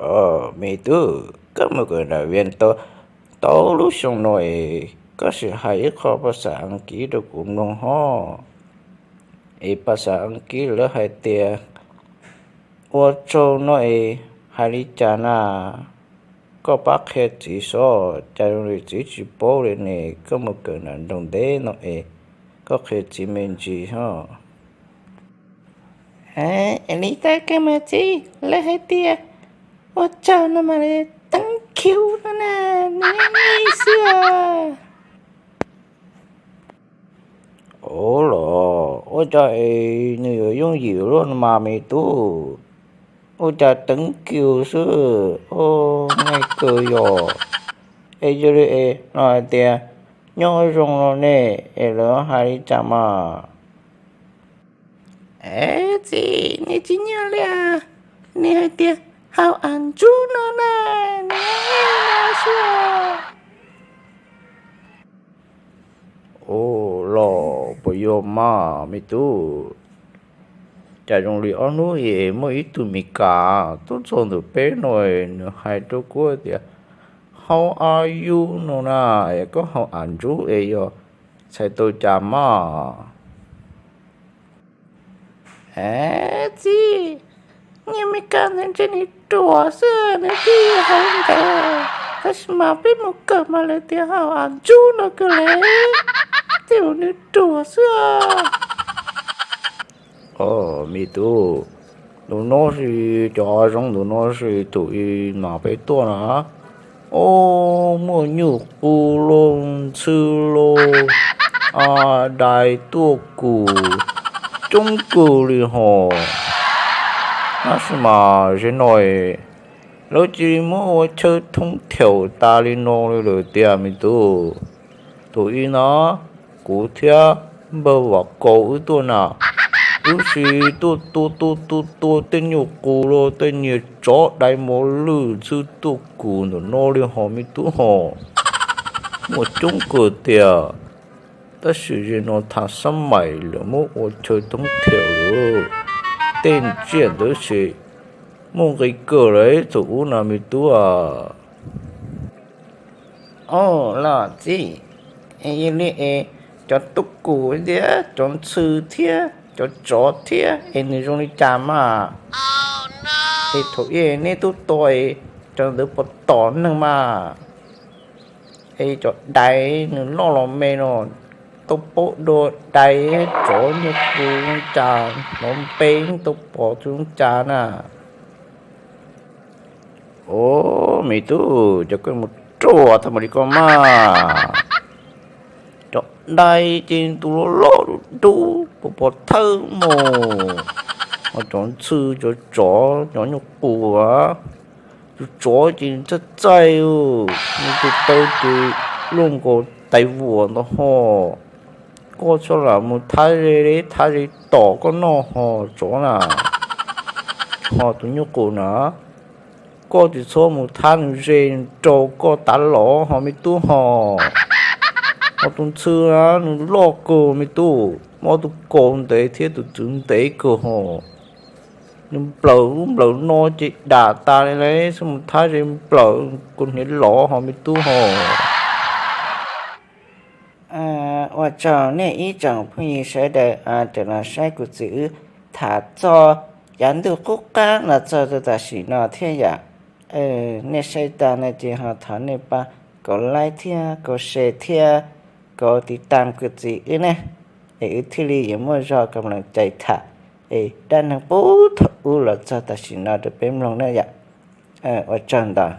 Os, me tub, koj mus kawm nram Vias tau lub xyoo no es koj sim hais ib qho paj xaj Askiv rau kuv mloog hov. Es paj xaj Askiv lawv hais tias ua tsaug no es hais li cas na? Koj pab qhia txiv seb, cas zoo li txiv tsis paub li ne. Koj mus kawm nram nroog ntev no es koj qhia txiv me ntsis hov. Es li tab kawg mas txiv, lawv hais tias ua tsaug no mas li thank you no na, nws yeej meej xwb. Ua los ua cas es nws yuav yooj yim luaj no mas me tub? Ua cas thank you xwb, ua meej kawg yog. Es yog li es no hais tias nyob zoo no ne, es lawv hais li cas mas? Es txiv, nws tsis nyiam li as, nws hais tias how are you no na, nws yeej meej xwb. Ua los puas yog mas me tub? Cas zoo li ob hnub es muaj ib tug Mes Kas tuaj txog ntawm peb no, nws hais rau kuv tias how are you no na, es koj how are you es yog txhais tau cas mas? Es txiv, niag Mes Kas ntawd ntshe nws ruam xwb, nws thiaj hais ntawd. Tab sis mas peb mus kawm mas lawv tias how are you no kawg li, tej zaum nws ruam xwb. Os me tub, tus no ces cov hav zoov tus no ces thaum ub mas peb tuaj na, o, muaj nyuj qus los ntxhw los dais tuaj kus coob kawg li hos. Tab sis mas zaum no lawv cia li muab ua chaw thoob theem tas li no li lawm tiag me tub. Thaum ub no kuv thiab npawg Vam Kaus wb tuaj na, wb sim tuaj tua tua tua tua tej nyuj qus los tej niag tsov dais mos lwj ntxhw tuaj kus ntawm no li hos me tub hos. Muaj coob kawg tiag. Tab sis zaum no thaum xab maim lawv muab ua chaw thoob theem lawm, tej tsiaj ntawd ces muaj nqi kawg li thaum ub no me tub a. Os los txiv, es yog li es cov tuaj kus thiab cov ntxhw thiab cov tsov thiab es nws zoo li cas mas? Es thaum ub nej tuaj tua es cov ntawd puas tom neeg mas? Es cov dais nws loj los me no, tau paub dua dais tsov nyuj qus zoo cas, hnov npe tau pom txog zoo cas na. Os me tub, cov koj mus ruam tau mus li koj mas. Cov dais ces tus loj loj dub dub pos pos thawj mus, ho cov ntxhw cov tsov cov nyuj qus, tus tsov ces txaij txaij, nws tus taw ces luaj nkaus tais vuam ntawd ho. Koj txhob lam mus thab ze thab ze tom koj noj ho tsov na, ho tus nyuj qus na. Koj tsis txhob mus thab nws ze rau koj tav los ho me tub ho. Ho tus ntxhw na nws loj kawg me tub, muaj tus kaus ntev thiab tus txwv ntev kawg ho. Nws nplawm lub nplawm no ces dam tas li, txhob mus thab ze nplawm koj hniav lov ho me tub ho. Ua tsaug nej ib tsoom phooj ywg sawv daws uas los saib kuv txiv wb tham txog yav ntuj qub qab los txog rau tam sim no thiab yom. Nej saib tas no ces ho thov nej pab kaum like thiab kaum share thiab kaum tiv tam kuv txiv wb ne, es wb thiaj li yuav muaj zog kam lees cai tham es dab neeg puag thaum ub los txog tam sim no rau peb mloog na yom. Ua tsaug ntau.